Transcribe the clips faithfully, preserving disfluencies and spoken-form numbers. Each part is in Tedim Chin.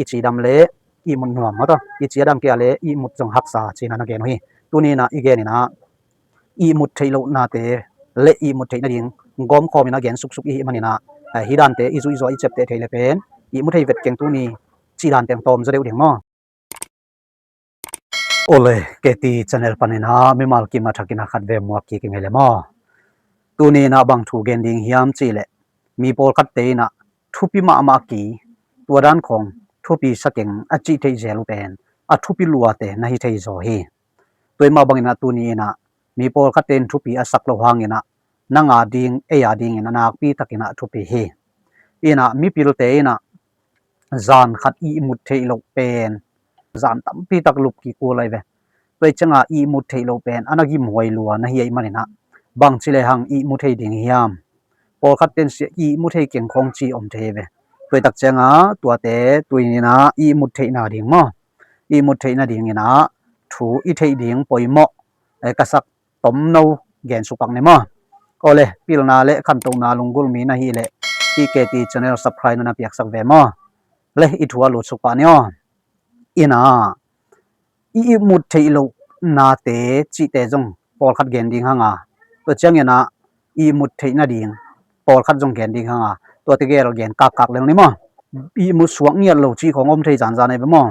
i cidam le ihmut nuam maw taw, i cidam kei a le ihmut zong haksa ci-in ah na gen uh hi. Tuni in ah i gen in ah ihmut theih lohnate le ihmut theih nading gawmkhawm in ah gen suksuk i hih manin ah, eh, hih dante i zuih zaw i ciapteh theih le pen ihmu thei vet keng tuni cih dante hong tawm zaw deuh ding maw? Ole, K T channel panin ah mimal kim a thakin ah khat ve muak kik i ngei le maw? Tuni in ah bang thu gen ding hiam cih leh mi pawlkhatte in ah thupi mahmah ki, tua dan khawng thupi sa keng a cih theih zel uh pen a thupi luate na hi thei zaw hi. Tua mah bangin ah tuni in ah mi pawlkhatte in thupi a sak loh hangin ah nang a ding, ei a dingin ah nakpi takin ah thupi hi. In ah mipilte in ah zan khat ihmut theih loh pen zan tampi tak lup kik uh lai ve. Tua ciang a ihmut theih loh pen a na gimhuai lua na hi ahih manin ah bangci le hang ihmu thei ding hiam? Pawlkhatte in sia ihmu thei keng khawng ci om thei ve. Tua tak ciang a tuate tuni in ah ihmut theih nading maw, ihmut theih nadingin ah thu i theih ding poimawh, eh, ka sak tomno gen suk pak ni maw? Ole, pilna le khantohna lunggulh mi na hih leh hih K T channel subscribe na na piaksak ve maw? Le i thu a lut suk pak ni aw. In ah i ihmut theih loh nate cihte zong pawlkhat gen ding hang a, tua ciangin ah ihmut theih nading pawlkhat zong gen ding hang a, tuate gel gen kakkak lel ni maw? Ihmut suak ngiat lo cih khawng om thei zanzan ei ve maw?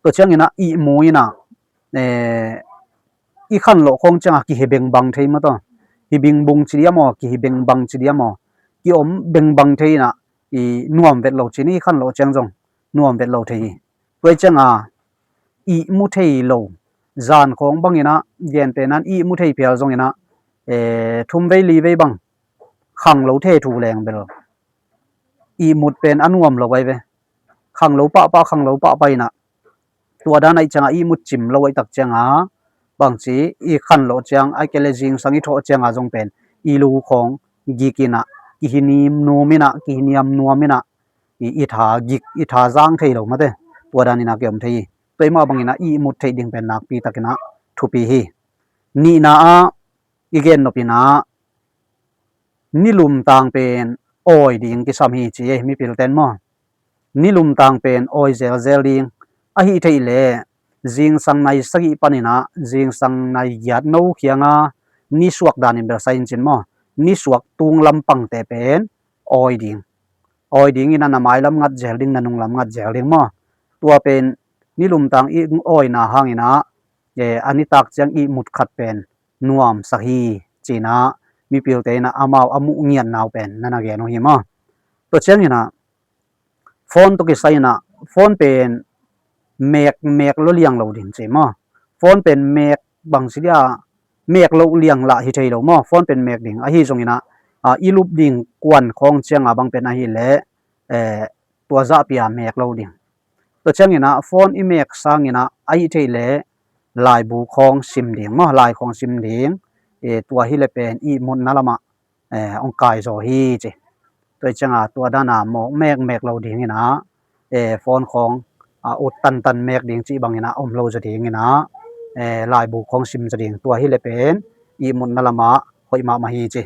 Tua ciangin ah ihmu in ah, eh, i khanlawh khawng ciang a kihi bengbang thei maw taw? Hi bingbung ci diam aw, kihi bengbang ci diam aw, ki om bengbang thei in ah i nuam vet lo ci ni, i khanlawh ciang zong nuam vet lo thei hi. Tua ciang a ihmu thei lo zan khawng bangin ah gente nan ihmu thei phial zongin ah, eh, thum vei li vei bang khang lo thei thu leng bel ihmut pen a nuam lo ai ve. Khang lo pahpah, khang lo pahpah in ah tua dan ahih ciang a ihmut cim lo ahih tak ciang a bangci i khanlawh ciang ahih kei le zingsang i thawh ciang a zong pen i lu khawng gik in ah kihi nim nuam in ah, kihi niam nuam in ah i, i tha gik, i tha zang thei lo mate. Tua dan in ah ki om thei hi. Tua mah bangin ah ihmut theih ding pen nakpi takin ah thupi hi. Nihna ah i gen nop in ah nilum tang pen awi ding kisam hi ci ei mipilten maw? Nilum tang pen awi zelzel ding, ahih theih leh zingsang nai sagih panin ah zingsang nai giat no khiang a nisuak danin bel sai in cin maw? Nisuak tung lampangte pen awi ding, awi dingin ah na mailam ngat zel ding, na nunglam ngat zel ding maw? Tua pen nilum tang i awina hangin ah, eh, a nitak ciang ihmut khat pen nuamsak hi ci-in ah mipilte in ah amau a muh ngiatna uh pen na na gen uh hi maw? Tua ciangin ah phone tawh kisai in ah phone pen mek, mek lo liang lo ding ci maw? Phone pen mek bangci dia mek lo liang lah hi thei lo maw? Phone pen mek ding ahi zongin ah, ah, i lup ding kuan khawng ciang a bang pen ahih leh, eh, tua zahpi a mek lo ding. Tua ciangin ah phone i mek sangin ah ahih theih leh laibu khawng sim ding maw? Lai khawng sim ding. Eh, tua hi leh pen ihmutna lamah, eh, hong kai zaw hi ci. Tua ciang a tua dan a mawk mekmek lo dingin ah, eh, phone khawng, ah, ut tantan mek ding cih bangin ah om lo zaw dingin ah, eh, laibu khawng sim zaw ding. Tua hi leh pen ihmutna lamah hoih mahmah hi ci.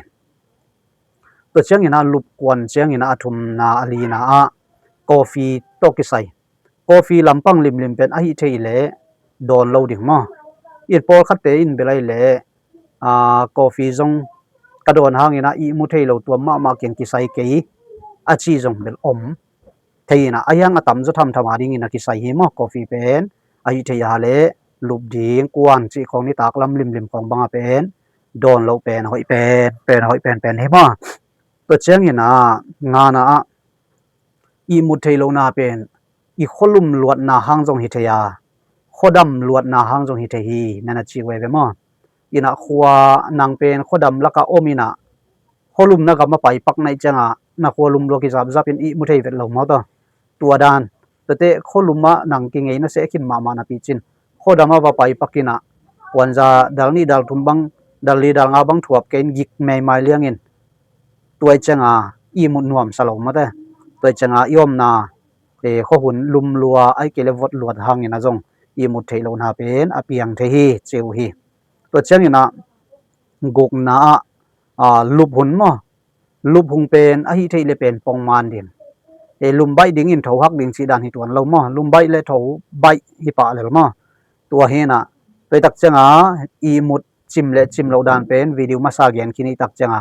Tua ciangin ah lup kuan ciangin ah a thumna, a lina ah coffee tawh kisai. Coffee lampang limlim pen ahih theih leh dawn lo ding maw? In pawlkhatte in bel ahih leh, ah, coffee zong ka dawn hangin ah ihmu thei lo, tua mahmah kiang kisai kei a ci zong bel om thei in ah, ahi hang a tamzaw thamtham a dingin a kisai hi maw? Coffee pen ahih theih a leh lup ding kuan cih khawng nitak lam limlim khawng bang a pen dawn loh pen hoih pen, pen hoih penpen hi maw? Tua ciangin ah ngana ah ihmut theih lohna pen i khualum luatna hang zong hi thei a, khuadam luatna hang zong hi thei hi, na na ci uh ei ve maw? In ah khua nang pen khuadam lakah om in ah khualum na gam a paipak na hih ciang a na khualum lua kizapzap in ihmu thei vet lo maw taw? Tua dan. Tuate khualum ah nang kingei na seh khin mahmah napi cin khuadam a va paipak in ah puanza dal nih dal thum bang, dal li dal nga bang thuap kei in gik meimai liangin tua ciang a ihmut nuamsa lo mate. Tua ciang a i omna, eh, khuahun lum lua ahih kei leh vot luat hangin ah zong ihmut theih lohna pen a piang thei hi ci uh hi. Tua ciangin ah gukna ah, ah, lup hun maw? Lup hun pen ahih theih leh pen pongman ding. eh, lum baih dingin tho hak ding cih dan hi tuan lo maw. Lum baih le tho baih hi pah lel maw. Tua hi inah, tua i tak cianga ihmut cim le cim loh dan pen video masa gen khin i tak cianga,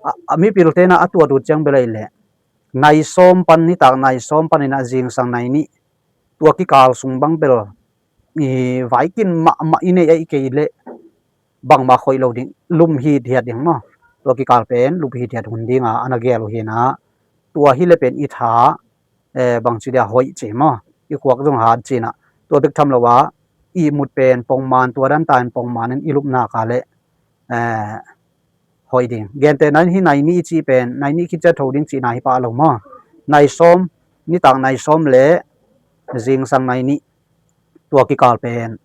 a, a mipilte inah a tuat uh ciang bel ahih leh nai sawm pan, nitak nai sawm pan inah zingsang nai nih, tua kikal sung bang bel i vaikin mahmah i neih ahih kei leh bangmah khoih lo ding, lum hithiat ding maw. Tua kikal pen lum hithiat hun dinga a na gel uh hi inah, tua hi le pen i tha, eh, bangci dia hoih ci maw, i khuak zong hat ci inah, tua bek tham lo a ihmut pen pongman, tua dan ta in pongman in i lupna ka le, eh, hoih ding. Gentehna in hih nai nih i cih pen nai nih khit ciang tho ding cihna hi pah lo maw. Nai sawm, nitak nai sawm le zingsang nai nih, tua kikal pen,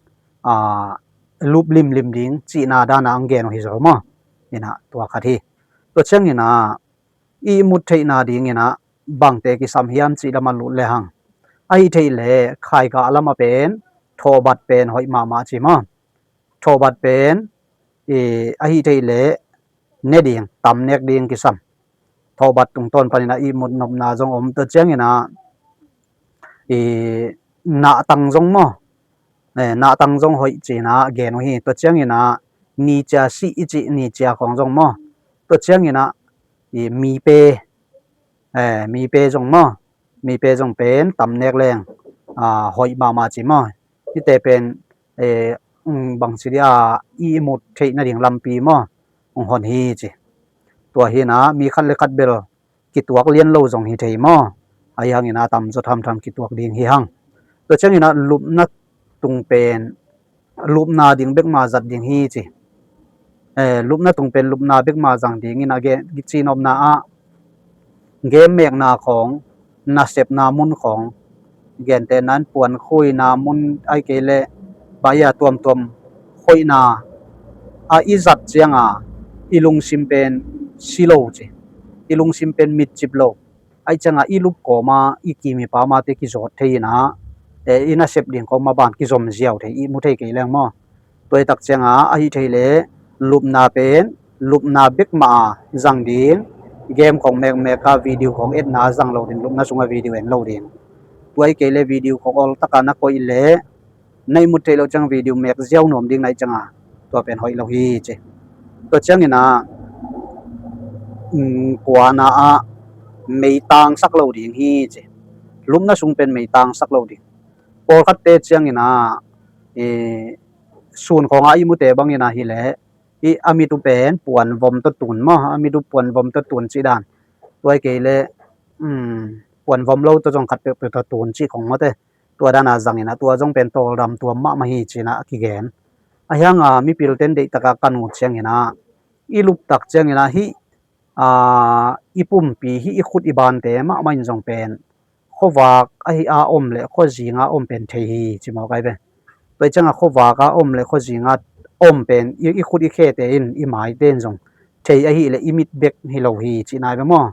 a, lup limlim ding cihna dana ang gen uh hi zaw maw. Inah tua khat hi. Tua ciang inah ihmut theihna ding inah bangte kisam hiam cih lamah lut lehang, ahih theih leh khaika lamah pen thawhbat pen hoih mahmah ci maw. Thawhbat pen, i, ahih theih leh ne ding, tam nek ding kisam. Thawhbat tungtawn pan inah ihmut nopna zong om. Tua ciang inah, i, nahtang zong maw, eh, nahtang zong hoih ci inah gen uh hi. Tua ciang inah nicia sih i cih nicia khawng zong maw. Tua ciang inah, i, mipe, eh, mipe zong maw, mipe zong pen tam nek leng, a, hoih mahmah ci maw. Hihte pen, eh, um, bangci dia ihmut theih nading lampi maw, hong hon hi ci. Tua hi inah mi khat le khat bel kituak lian lo zong hi thei maw. Ahi hang inah tamzaw thamtham kituak ding hi hang. Tua ciang inah lupna tung pen lupna ding bekmah zat ding hi ci. Eh, lupna tung pen lupna bekmah zang ding inah, ge-, cihnopna ah game mekna khawng, nasepna mun khawng, gentehna in puan khuina mun ahih kei leh baya tuamtuam khoihna ah i zat cianga i lungsim pen si lo ci. I lungsim pen mitcip lo. Ahih cianga i lup kawma i kim i pamate kizawt thei inah, eh, i nasep ding kawma ban kizom ziau thei, ihmu thei kei leng maw. Tua i tak cianga ahih theih leh lupna pen lupna bekmah a zang ding, game khawng mekmek a video khawng etna a zang lo ding, lupna sunga video en lo ding. Tua ahih kei leh video khawng awltaka na koih leh na ihmut theih loh ciang video mek ziau nuam ding na hih cianga, tua pen hoih lo hi ci. Tua ciang inah, um, kuana ah meitangsak lo ding hi ci. Lupna sung pen meitangsak lo ding. Pawlkhatte ciang inah, i, sun khawngah ihmute bang inah hi leh, i, a mit uh pen puanvom tawh tun maw, a mit uh puanvom tawh tun cih dan. Tua ahih kei leh, um, puanvom lo tawh zong khat peuhpeuh tawh tun cih khawng mawte. Tua dana zang inah tua zong pen tawldam tuam mahmah hi ci inah a kigen. Ahi hanga mipilte in deihtaka kan ut ciang inah, i lup tak ciang inah hih, a, i pumpi, hih i khut i bante mahmah in zong pen khuavak ahi a om le khuazinga om pen thei hi ci mawk ai ve. Tua i cianga khuavaka om le khuazinga om pen i, i khut i khete in, i maite in zong thei ahih leh i mit bek hi lo hi cihna ai ve maw.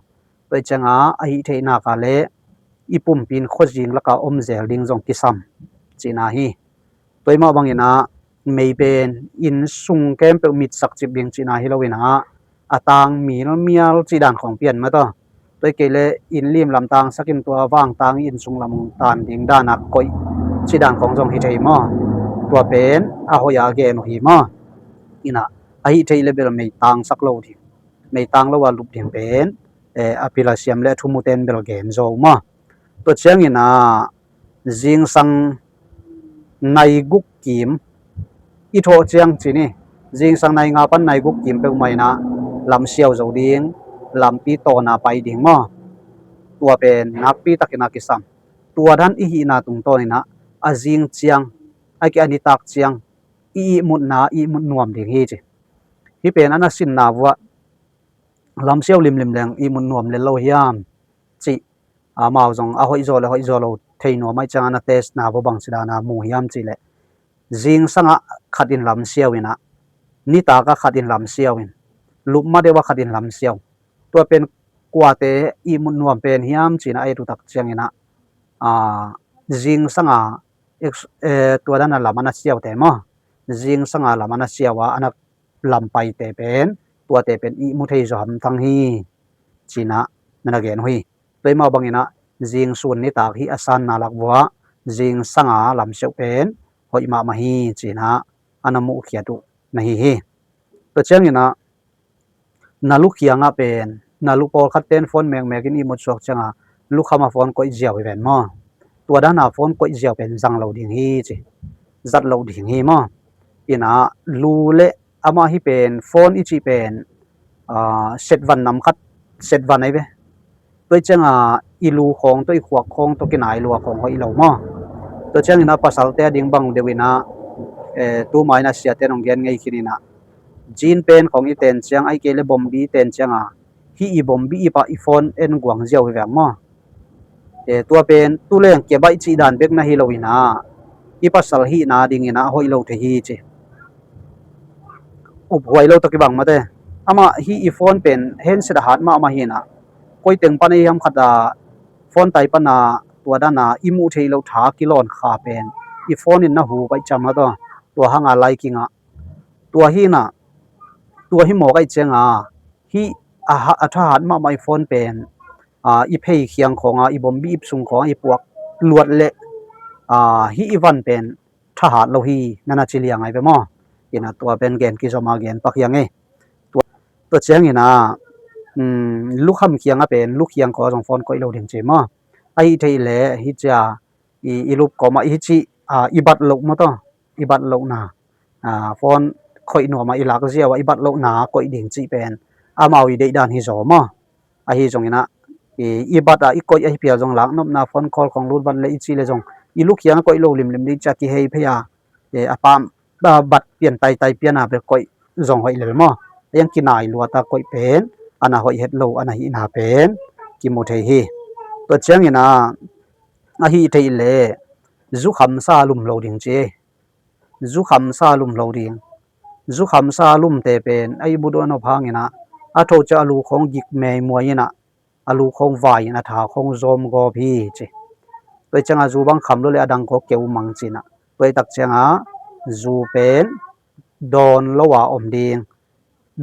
Tua i cianga ahih theih naka le i pumpi in khuazing laka om zel ding zong kisam cihna hi. Tua i mah bang inah mei pen inn sung khempeuh mitsak cip ding cihna hi lo inah, a tang milmial cih dan khawng pian mah tawh. Tua ahih kei leh inn lim lam tangsak in tua vang tang inn sung lam tan ding dana koih cih dan khawng zong hi thei maw. Tua pen a hoih a gen uh hi maw. Inah ahih theih leh bel mei tangsak lo ding, mei tang lo a lup ding pen, eh, a pil a siam le a thumute in bel gen zaw uh maw. Tua ciang inah zingsang nai guk kim i thawh ciang ci ni, zingsang nai nga pan nai guk kim peuhmah inah lamsiau zo ding, lampi tawna pai ding maw. Tua pen nakpi takin a kisam. Tua dan i hihna tungtawn inah a zing ciang, a ki a nitak ciang i ihmutna, ihmut nuam ding hi ci. Hih pen a na sinna vuah lamsiau limlim leng ihmut nuam lel lo hiam cih, amau zong a hoih zaw le hoih zaw lo thei nuam ahih cianga na testna vua bangci dana mu hiam cih leh, zingsangah khat in lamsiau inah, nitakah khat in lamsiau in, lupma deuhah khat in lamsiau. Tua pen kuate ihmut nuam pen hiam ci inah a et uh tak ciang inah, a, zingsanga, eh, tua dana lam a na siaute maw, zingsanga lam a na siau a, a na lam paite pen, tuate pen ihmu thei zaw hamthang hi ci inah na na gen uh hi. Tua i mah bang inah zing sun nitak hih a sanna lak vuah zing sanga lamsiauh pen hoih mahmah hi, ci-in ah a na muhkhiat uh na hi hi. Tua ciangin ah na lu kiangah pen, na lu pawlkhat ten phone mekmek in ihmut suak ciangah lukham a phone koih ziau hi ven maw? Tua dana phone koih ziau pen zang lo ding hi ci, zat lo ding hi maw? Ina lu le amah hi pen phone i cih pen, ah, setvan nam khat, setvan ahi ve. Tua ciangah i lu khawng tawh, i khuak khawng tawh kinai lua khawng hoih lo maw? Tua ciangin ah pasalte a ding bang deuh in ah, eh, tuma in ah siate nong gen ngei khin in ah, jean pen khawng i ten ciang, ahih kei le bombi i ten ciangah, hih i bombi ip ah i phone en guang ziau hi veng maw? Eh, tua pen tuleng kia baih cih dan bek na hi lo in ah, i pasal hihna dingin ah hoih lo thei hi ci. Uphuai lo tak i bang mate. Amah hih i phone pen handset a hat mahmah hi in ah, koi teng pan ei hiam khat a phone tai pana tua dana i muh theih loh tha kilawn kha pen i phone in na hu paih ciam a taw, tua hanga lai kingah. Tua hi in ah, tua hi mawk aih cianga hih a ha-, a thahat mahmah i phone pen, ah, i phei khiang khawnga, i bombi ip sung khawnga i puak luat leh, ah, hih i van pen thahat lo hi, nana ci liang ai ve maw? Ina tua pen gen kizom a gen pak hiang e. Tua, tua ciangin ah, um, lukham khiang a pen, lu khiang khaw zong phone koih lo ding ci maw? Ahih theih leh hih cia i, i lup kawmah i hih cih, ah, i bat loh maw taw, i bat lohna, ah, phone khoih nuamah i lak ziau ah i bat lohna koih ding cih pen amau i deihdan hi zaw maw? Ahi zongin ah, i, i bat ah i koih ahi phial zong lak nopna phone call khawng lut vat le i cih le zong i lu khiang a koih lo limlim ding cia kihei phei a, eh, a pam, a bat pian taitai pian a bel koih zong hoih lel maw? A yang kinai luat a koih pen ana hoih het lo ana hihna pen kimu thei hi. Tua ciangin ah, ahih theih leh zukhamsa lum lo ding ci. Zukhamsa lum lo ding. Zukhamsa lumte pen a i buduan op hangin ah, a tho ciah a lu khawng gik meimuai in ah, a lu khawng vai in a tha khawng zawm gawp hi ci. Tua i ciangah zu bang kham lo le a dang khaw keu mang ci in ah, tua i tak ciangah zu pen dawn lo a om ding.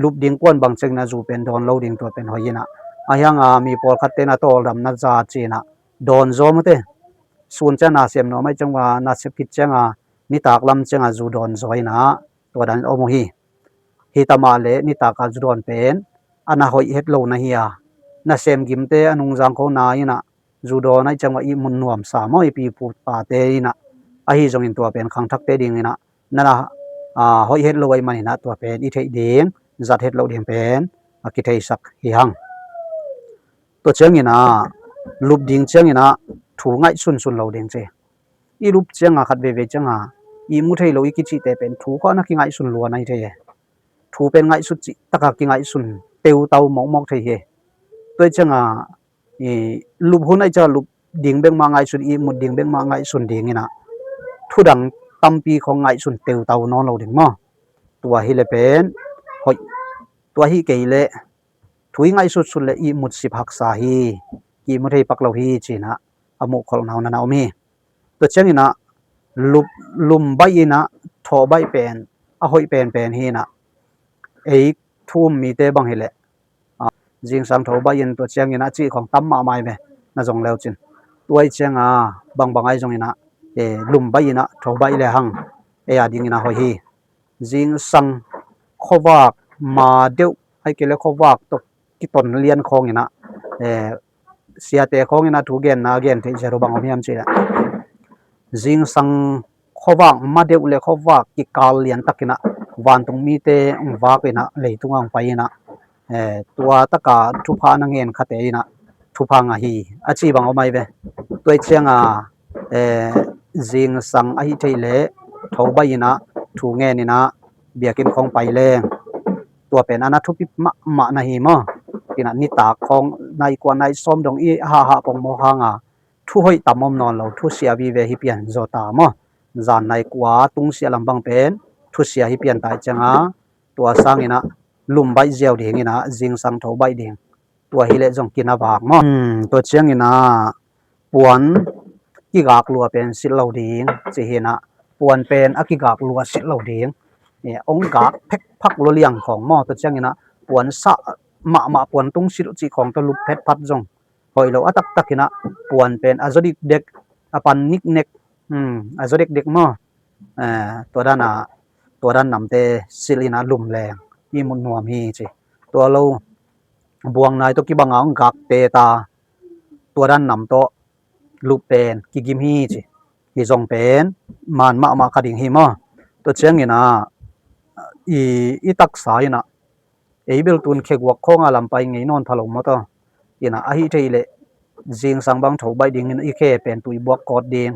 Lup ding kuan bang ciangin ah zu pen dawn lo ding, tua pen hoih in ah. A hiangah mi pawlkhat ten a tawldamna za ci in ah dawn zaw mate. Sun ciang nasem nuam aih ciangah, nasep khit ciangah nitak lam ciangah zu dawn zaw in ah, tua dan om uh hi. Hi tamah le nitak a zu dawn pen ana hoih het lo na hi a, nasem gimte a nungzang kho na in ah zu dawn aih ciangah ihmut nuamsa maw i pi pu pate in ah. Ahi zongin tua pen khangthakte dingin ah nana, ah, hoih het lo aih manin ah tua pen i theih ding, zat het lo ding pen a kitheisak hi hang. Tua ciangin ah lup ding ciangin ah thu ngaihsunsun lo ding ci. I lup ciangah khat veivei ciangah i mu thei lo i kicihte pen thu khawh na kingaihsun lua na hi thei e. Thu pen ngaihsut cih takah kingaihsun teutau mawkmawk thei hi. Tua i ciangah i lup hun aih ciangah lup ding bek mah ngaihsun, i mut ding bek mah ngaihsun dingin ah thudang tampi khawng ngaihsun teutau nawn lo ding maw? Tua hi le pen hoih, tua hi kei le thu i ngaihsutsut le i mut sip haksa hi, ki mu thei pak lo hi ci in ah a muhkholhna uh nana om hi. Tua ciangin ah lup, lum baih in ah thawh baih pen a hoih penpen hi in ah, ei thu um mite bang hi leh, ah, zingsang tho baih in tua ciangin ah cih khawng tam mahmah hi ve, na zong leu cin. Tua i ciangah bangbang aih zongin ah, eh, lum baih in ah tho baih le hang ei a dingin ah hoih hi. Zingsang khuavak ma deuh aih kei le khuavak tawh kiton lian khawngin ah, eh, siate khawngin ah thu genna a gen theih zia lo bang om hiam cih leh, zingsang khuavak ma deuh le khuavak kikal lian takin ah vantung mite hong vak in ah leitung ah hong pai in ah, eh, tua taka thupha na ngen khate in ah thupha ngah hi a ci bang om aih ve. Tua i ciangah, eh, zingsang ahi thei le tho baih in ah thu ngen in ah biakinn khawng pai leng, tua pen a na thupi mahmah na hi maw? Ina nitak khawng nai kua nai sawm dong i hahah pongmawk hanga thu hoih tam om nawn lo, thusia vive hi pian zaw ta maw? Zan nai kua tungsiah lam bang pen thusia hi pian ta i ciangah, tua sangin ah lum baih ziau dingin ah zingsang tho baih ding. Tua hi leh zong kina vak maw? Hmm, tua ciangin ah puan kigak lua pen silh lo ding ci hi in ah, puan pen a kigak lua silh lo ding. Eh, hong gak phekphak lua liang khawng maw? Tua ciangin ah puan sah mahmah, puan tung silh cih khawng tawh lup phetphat zong hoih lo a taktak inah puan pen a zaw dikdek, a pan niknek, hmm, a zaw dekdek maw? Eh, tua dan a, tua dan namte silh inah lum leng ihmut nuam hi ci. Tua lo buang nai tawh kibang a hong gakte ta, tua dan nam tawh lup pen kigim hi ci. Hi zong pen man mahmah kha ding hi maw? Tua ciangin ah i, i taksa inah ei bel tun kheguak khawng a lam pai ngei nawn pha lo maw taw? Inah ahi thei leh zingsang bang tho baih dingin i khe pen tui buak kawt ding.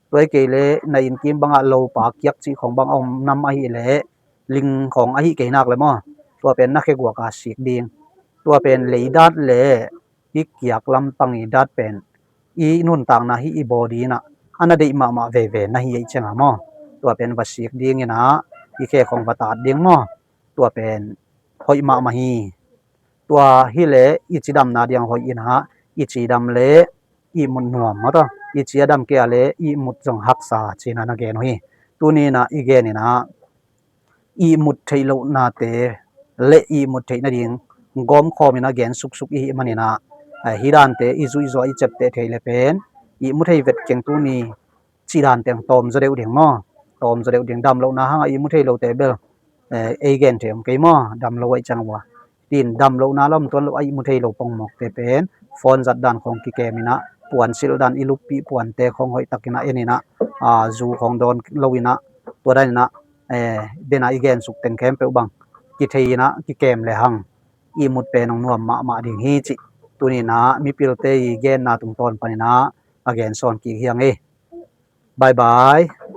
Tua hi kei leh na innkim bangah lopa kiak cih khawng bang a om nam ahih leh ling khawng ahih kei nak le maw? Tua pen na kheguak a sik ding. Tua pen leidat le i kiak lampang i dat pen i nuntakna hi i body inah a na deih mahmah veve na hi ei cianga maw? Tua pen va sik ding inah i khe khawng va tat ding maw? Tua pen hoih mahmah hi. Tua hileh i cidamna diang hoih inah i cidam le ihmut nuam maw taw? I ci a dam kei a le ihmut zong haksa cina na gen uh hi. Tuni inah i gen inah ihmut theih lohnate le ihmut theih nading gawmkhawm inah gen suksuk i hih maninah, eh, hi dante i zuihzuah i ciapteh theih le pen ihmut thei vet keng tuni ci dan teng tawm zaw deuh ding maw? Tawm zaw deuh ding, dam lohna hangah ihmut thei lote bel, eh, ei gen thei om kei maw? Dam lo aih ciang ua tin dam lohna lam tuan lo a ihmut thei lo pongmawkte pen phone zat dan khawng kikem inah puan silh dan i luppih puante khawng hoih tak inah en inah, ah, zu khawng dawn lo inah tua dan inah, eh, dena i gen suk teng khempeuh bang kithei inah kikem le hang ihmut pen hong nuam mahmah ding hi cih tuni inah mipilte i genna tungtawn pan inah a gen sawn kik hi hang ei. Bye bye.